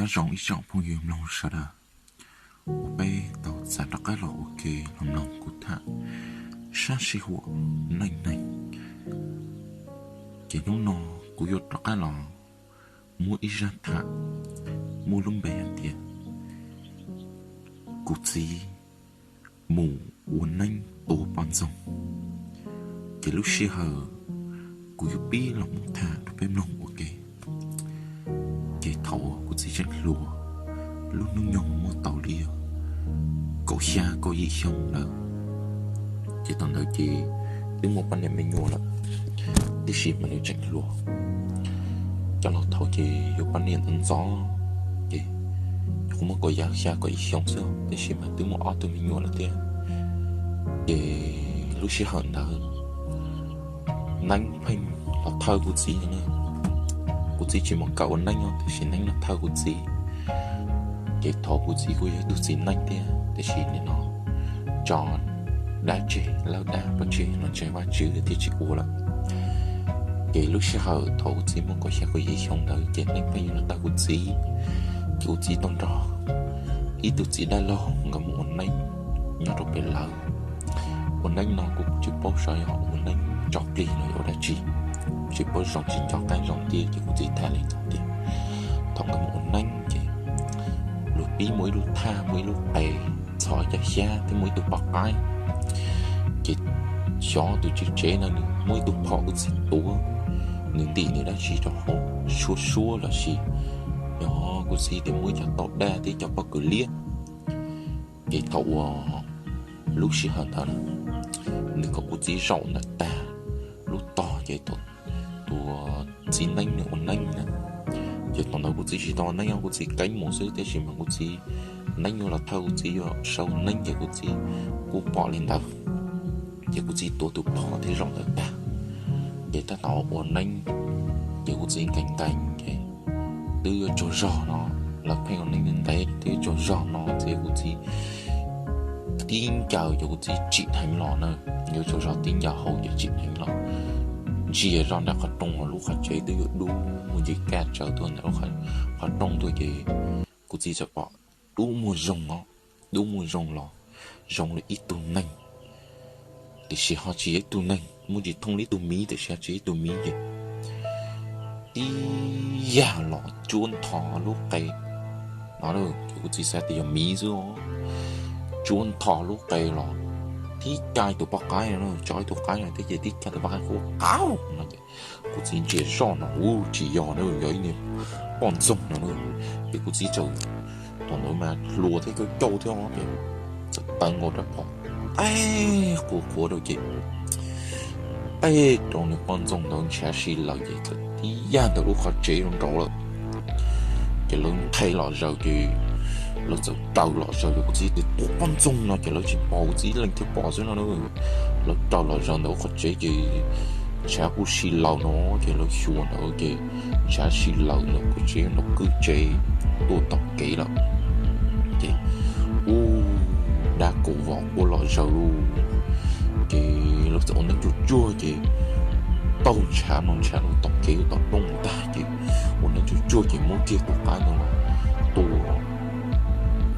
Nyob zoo ib tsoom phooj ywg mloog sawv daws, uas peb tau txav rov qab los ua ke los mloog kuv tham sab sij huam neej neeg. Ces hnub no kuv yuav rov qab los muab ib zaj tham muaj lub npe hais tias kuv txiv mus ua neeb tua poj ntxoog. Ces lub sij hawm kuv yuav pib los mus tham rau peb mloog ua ke. Ces thaum uas kuv txiv tseem hluas, lub hnub nyoog muaj tau li kaum xya kaum yim xyoo ntawd, ces thaum ntawd ces twb muaj poj niam me nyuam lawm, tiam sis mas nws tseem hluas. Cov laus thaum ces yuav poj niam ntxov ntxov, ces kuv muaj kaum xya kaum yim xyoo xwb, tiam sis mas twb muaj ob tug me nyuam lawm thiab. Ces lub sij hawm ntawd neeb pheej los thawj kuv txiv no. Kuv txiv tsis mus kawm ua neeb os, tiam sis neeb los thawj kuv txiv. Ces thaum kuv txiv kuj yog ib tug txiv neej thiab, tiam sis nim no tso dab tseg, lawb dab pov tseg no tseg Vajtswv thiaj tsis ua lawm. Ces lub sij hawm thaum kuv txiv muaj kaum xya kaum yim xyoo ntawd ces neeb pheej yuav los thawj kuv txiv. Ces kuv txiv tau nrog ib tug txiv dab laug nkawd mus ua neeb nyob rau pem lawv. Ua neeb no kuv tsis paub xyov yog ua neeb tso plig los yog ua dab tsi, tsis paub zoo tsis nco qab zoo thiab. Ces kuv txiv tham li no tias thaum nkawd mus ua neeb ces luag pib muaj ib lub thaj, muaj ib lub qe, txhos cov xyab thiab muaj ib tug poj qaib. Ces xyov tus tswv tsev no nws muab ib tug phom kuv txiv tuav, nws ntim nws dab tsi rau hauv suab suab los sis yog kuv txiv tias muab cov tau daj thiab cov pob kws liab. Ces thaum uas lub sij hawm ntawd nws kom kuv txiv zaum ntawm tag lub tog ces tus txiv neeb nws ua neeb na. Ces thaum ntawd kuv txiv tsis tau ua neeb, kuv txiv keeb mus xwb, tiam sis mas kuv txiv neeb yuav los thawj kuv txiv yuav sawv ua neeb ces kuv txiv kuj pom li ntawd. Ces kuv txiv tuav tus phom thiab zaum ntawm tag. Ces tab tom ua neeb, ces kuv txiv nkees nkees ces twb yuav tsaug zog no, lawv pheej ua neeb ntev, twb yuav tsaug zog no ces kuv txiv tib ncaws ces kuv txiv tsim dheev los na, yuav tsaug zog tib ncaws hauv ces tsim dheev los ntsia zoj nram qhov rooj, lub qhov tsev twb yuav dub mus ncig kaj tsawv tuaj ntawm qhov rooj tuaj ces kuv txiv txawm pom dub muag zoo os, dub muag zoo los zoo li ib tug neeg, tiam sis ho tsis yog ib tug neeg, muaj ntsis thooj li ib tug miv tiam sis ho tsis yog ib tug miv ces tib yam los tsuab ntho lub qe no, ces kuv txiv xav tias yog miv xwb, tsuab ntho lub qe los tib cai tus poj qaib no, tso ib tug qaib no thiab ces tib cai tus poj qaib quaj qau no ces kuv txiv ntsia zoj no ua tsis yog na, yog ib niag poj ntxoog no na. Ces kuv txiv txawm, thaum ntawd mas hluas thiab caum caum thiab ces txawm taw nkaus rab phom, qhuav qhuav rau ces teb rau niag poj ntxoog ntawd ntshav si lawm ces txawm tib yam ntawm lub qhov tsev rau nraud lawm. Ces lawv nqhes los zaws ces lawv txawm raws los zaws, kuv txiv tias tua poj ntxoog no ces lawv tsis pom, kuv txiv leej twg pom xwb no. Lawv raws los zaws ntawm lub qhov tsev ces ntshav kuj si lawm no, ces lawv xyuas ntawd ces ntshav si lawm ntawm qhov tsev, nraum kwj tsev tuaj tom kev lawm. Ces ub, dab kaum vos quaj los zaws lauj. Ces lawv txawm ua neeb tsuag tsuag ces taug ntshav no ntshav rau tom kev tom rooj ntag ces ua neeb tsuag tsuag ces muab kiag tus qaib ntawd los tua,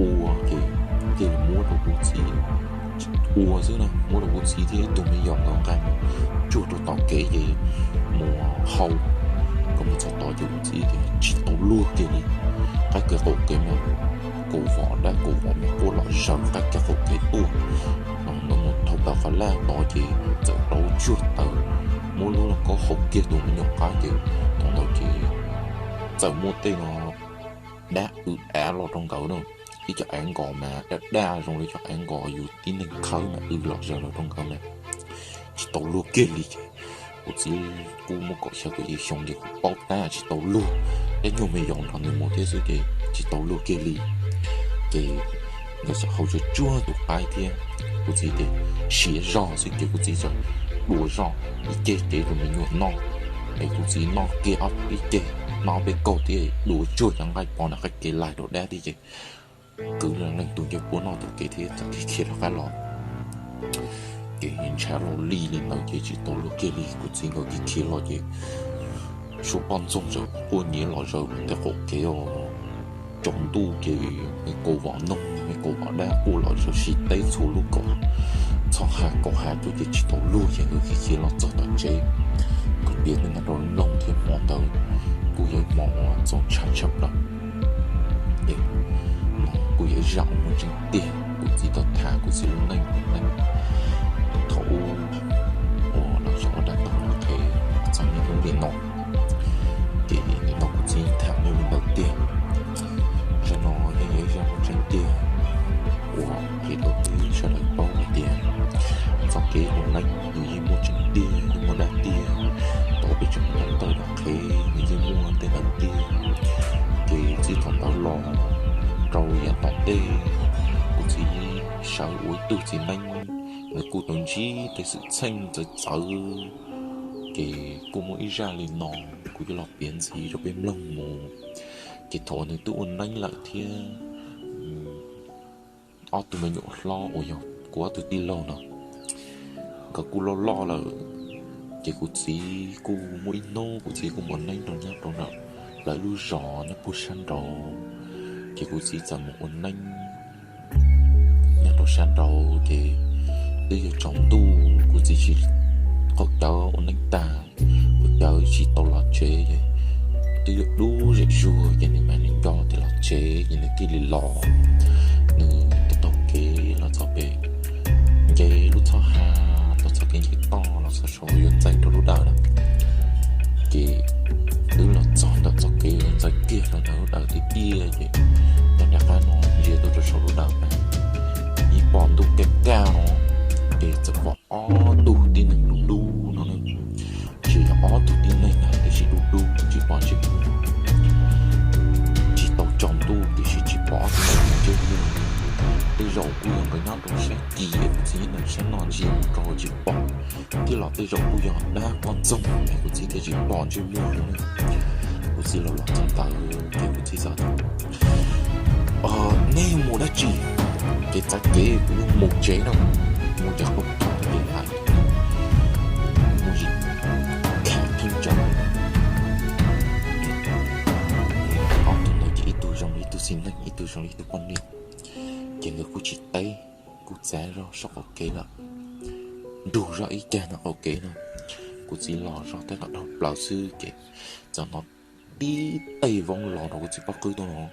ua ces thiaj li muab rau kuv txiv ua xwb na, muab rau kuv txiv thiab ib tug me nyuam ntawd nqa tsuag rau tom kev ces mus hau kom mus txog tod ces kuv txiv tias tsis tau luag kiag li, qaib kiag qaum kev mas kaum vos, dab kaum vos mas quaj los zaws qaib kiag qaum kev tuaj. Ntawd mus thauj plaws qhov laj tod ces txawm rau tsuag taws, muab lub lauj kaub hau kiag tus me nyuam qaib ces thaum ntawd ces txawm muaj tej no dab w av los rau nkawd na. Ib cov av nkos mas daj daj zoo li cov av nkos yus tib neeg khawb mas w los zaws los rau nkawd mas tsis tau luag kiag li ces kuv txiv kuj muaj kaum xya kaum yim xyoo ces kuv paub tab tsis tau luag, thiab nyuag me nyuam nrog nws mus thiab xwb ces tsis tau luag kiag li. Ces nkawd txawm hau tsuag tsuag tus qaib thiab, kuv txiv tias siav zog xwb ces kuv txiv txawm dua zog ib ceg cev rau me nyuam noj, es kuv txiv noj kiag ob ib ceg, noj ob peb kaug thiab dua tsuag cov nqaij pov nram qab kev laig rau dab thiab ces kwv leej twg nce puab noj tom kev thiab txawm khiav rov qab los. Ces ntshav los li li ntawd ces tsis tau luag kiag li, kuv txiv nkawd khiav khiav los ces suab poj ntxoog txawm quaj nyiav los zaws tej qaum kev os. tsaus ntuj ces me kaus vov noog me kaus vov dab quaj los sib teb txhua lub kaum txhoj ha kaum ha tuaj ces tsis tau luag ces nkawd khiav khiav los txog tom tsev. Kuv piav tej no rau mloog thiab hmo ntawd kuj yog ib hmo uas txaus ntshai tshaj plaws. Ces no kuj yog ib zaj uas muaj tseeb tiag, kuv txiv tau tham kuv txiv lub neej neej thaum ub uas los xyov ua dab tog los qhev txog niaj hnub nim no. Ces nim no kuv txiv tham nej li ntawd tiag. Zaj no yeej yog ib zaj muaj tseeb tiag uas qhia rau peb sawv daws paub hais tias txoj kev ua neej nws yeej muaj tseeb tiag yeej muaj dab tiag. Thaum peb tseem tab tom los qhev nws yeej muaj tej ntawd tiag. Ces txij thaum ntawd los rau yav tom ntej kuv txiv sawv ua ib tug txiv neeb, nws kuj tau ntsib tej xwm txheej txawv txawv. Ces kuj muaj ib zaj li no, kuv yuav los piav ntxiv rau peb mloog mus. Ces thaum uas nws twb ua neeb lawm thiab ob tug me nyuam hlob uas yog kuv ob tug tij laug no nkawd kuj loj loj lawm, ces kuv txiv kuj muaj ib hnub kuv txiv kuj mus ua neeb rau nyob rau ntawm lawv lub zos nyob puag sab nraud. Ces kuv txiv txawm mus ua neeb nyob rau sab nraud ces twb yuav tsaus ntuj kuv txiv tsis qaum cawv ua neeb tag, qaum cawv tsis tau los tsev, twb yuav dub zem zuag ces nws mam li nco tias los tsev ces nws thiaj li los. Nws taug taug kev los txog pem nce lub txhoj ha, los txog kev nce toj los txog saum yuav ntxeev rau lub dawm na. Ces twb los txog ntawm txoj kev ntxeev kiag rau ntawm lub dawm tiag tiag ces tag nrho qab no ntsia tuaj rau saum lub dawm na, yeej pom ntuj kaj kaj no, ces txawm pom ob tug tib neeg dub dub no na. Tsis yog ob tug tib neeg na tiam sis dub dub tsis pom ntsej muag. Tsis tau tsaus ntuj tiam sis tsis pom ob tug tib neeg ntsej muag. Tej zaum kuj yog nkawd nyob rau sab kis es kuv txiv nyob sab no ntsia mus rau tsis pom, thiab los tej zaum kuj yog dab poj ntxoog es kuv txiv thiaj tsis pom ntsej muag no na. Kuv txiv los los txog ntawd ces kuv txiv txawm tias, nej mus dab tsi? Ces txav kev kuv yuav mus tsev no, mus cov qau thaum kev hais mus yim kha theeb tsa. Ob tug ntawd ces ib tug zoo li ib tug txiv neej ib tug zoo li ib tug poj niam. Ces nkawd kuj tsis teb, kuj txav zog saum qaum kev lawm, nrug zog ib cag ntawm qaum kev no. Kuv txiv los zog tej qhov dhau plaws xwb ces txawm hnov tib teg voob los rau kuv txiv pob qwb tuaj no.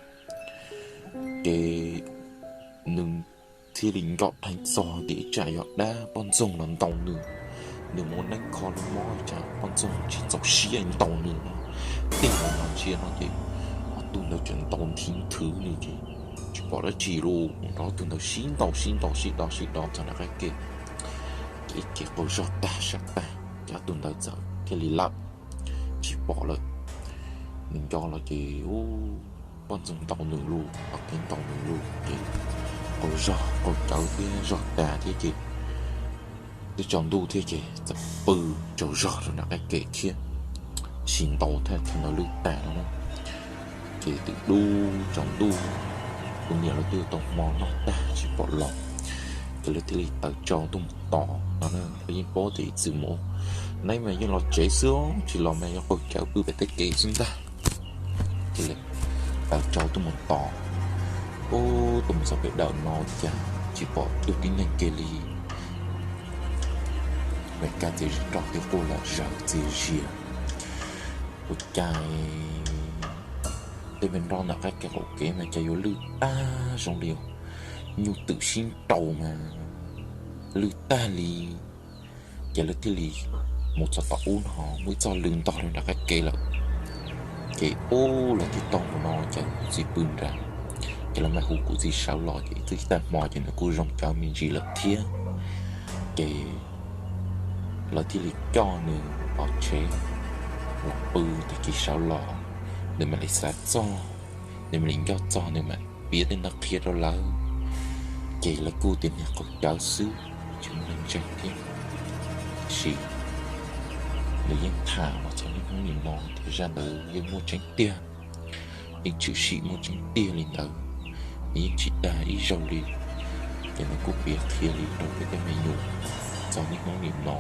Ces nws thiaj li nco dheev txog tias ib tsam yog dab poj ntxoog los ntaus nws. Nws mus ua neeb kho lub mob ib tsam poj ntxoog tsis txaus siab ntaus nws no. Tej zaum no ntsia no ces ob tug ntawd tseem ntaus nthi nthwv nws ces tsis pom dab tsi los rau ob tug ntawd sib ntaus sib ntaus sib do sib do txog nram qab ke. Ces ib ce qaug zog tag sab tag ces ob tug ntawd txawm thiaj li lawm, tsis pom lawm. Nws nco los ces poj ntxoog ntaus nws lus, ob kev ntaus nws lus ces qaug zog qaug cawv thiab zog tas thiab ces twb tsaus ntuj thiab ces txawm pw tsaug zog rau nram qab ke thiab, sis ntaus thaj thaum ntawd lwj tas no na. Ces twb dub tsaus ntuj, kuv niam lawv twb tau hmo noj tag tsis pom los, ces lawv thiaj li tawm tsau tuaj mus tos no na. Lawv yeej paub tias ib txwm mus neeb mas yeej los tsev xwb, tsis los mas yog qaug cawv pw pem tej kev xwb ntag. Ces lawv tawm tsau tuaj mus tos, ub, tuaj mus txog pem dawm no cas tsis pom ib tug tib neeg kiag li. Pem kab txias zis roj twb quaj lam zaws txias zias. Ua cas tej me nroj ntawm qab ke qaum kev mas cas yuav lwj tag zoo li nyuj twm sib nraus mas lwj tag li. Ces lawv thiaj li mus txog tom ub no muaj ib txoj lw ntog rau nram qab ke lawm. Ces ub, lawv thiaj tau mus no ces kuv txiv pw nrad, ces lawv mam hu kuv txiv sawv los ces twb tag hmo ces nws kuj zoo cawv me ntsis lawm thiab. Ces lawv thiaj li coj nws los tsev los pw, tag kis sawv los nws mam li xav txog, nws mam li nco txog, nws mam piav tej ntawd qhia rau lawv. Ces lawv kuj tias niag qaug cawv xwb, tsis muaj neeg ntseeg thiab. Tiam sis nws yeej tham los txog niaj hnub nim no tias zaj ntawd yeej muaj tseeb tiag, yeej tshwm sim muaj tseeb tiag li ntawd, nws yeej tsis dag ib zaug li. Ces nws kuj piav qhia li rau peb tej me nyuam txog niaj hnub nim no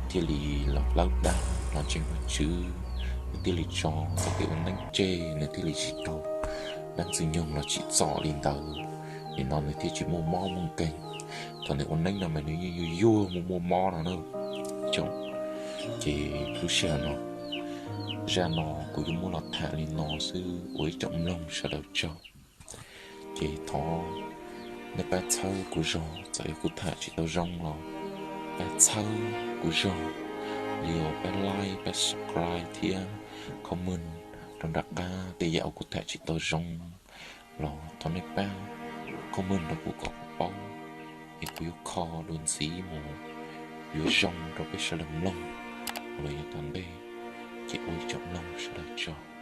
thiaj li los plaub dag los ntseeg Vajtswv, nws thiaj li tso txoj kev ua neeb tseg, nws thiaj li tsis raug dab ntxwg nyoog los tsim txom li ntawd, nim no nws thiaj tsis muaj mob muaj nkeeg. Thaum nws ua neeb no mas nws yeej yuag yuag muaj muaj mob no na. Tsoom, ces lub sij hawm no, zaj no kuv yuav muab los tham li no xwb ua ib tsoom mloog sawv daws tsaug. Ces thov nej pab txhawb kuv zog, txawm yog kuv tham tsis tau zoo los pab txhawb kuv zog li uas pab like, pab subscribe thiab comment rau nram qab tej yam uas kuv tham tsis tau zoo los thov nej pab comment rau kuv kom kuv paub, es kuv yuav kho dua ntxiv mus yuav zoo rau peb sawv daws mloog los yav tom ntej. Ces ua ib tsoom mloog sawv daws tsaug.